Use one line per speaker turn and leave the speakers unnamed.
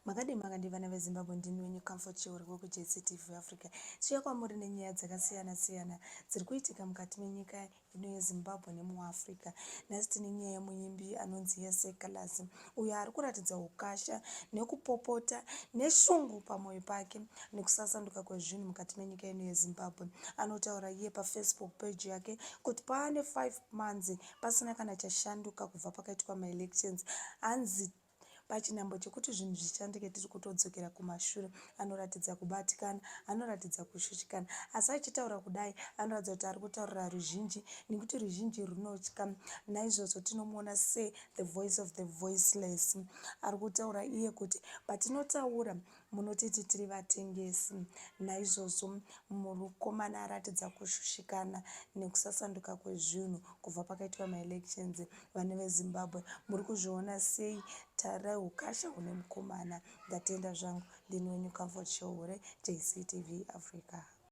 Makadii makadii vana veZimbabwe, ndini wenyu Comfort Chiuri wekuJCTV Africa. Chiuya kwamuri nenyaya dzakasiyana siyana dziri kuitika mukati menyika ino yeZimbabwe nemuAfrica. Nhasi tine nyaya yemuimbi anonzi Yese Calaz uyo ari kuratidza ukasha nekupopota neshungu pamwoyo pake nekusasanduka kwezvinhu mukati menyika ino yeZimbabwe. Anotaura iye paFacebook page yake kuti paane 5 months pasina kana chashanduka kubva pakaitwa maelections. Hanzi pachinhambo chekuti zvinhu zvichandike tiri kutodzokera kumashure. Anoratidza kubatikana, anoratidza kushushikana, asi achitaura kudai anoratidza kuti ari kutaurira ruzhinji nekuti ruzhinji runotya. Naizvozvo tinomuona se the voice of the voiceless. Ari kutaura iye kuti patinotaura munotiti tiri vatengesi. Naizvozvo mukomana aratidza kushushikana nekusasanduka kwezvinhu kubva pakaitwa maelections. Vana veZimbabwe, muri kuzviona sei? Tarirai ukasha hune mukomana. Ndatenda zvangu. Ndini wenyu Comfort Shohure, JCTV Africa.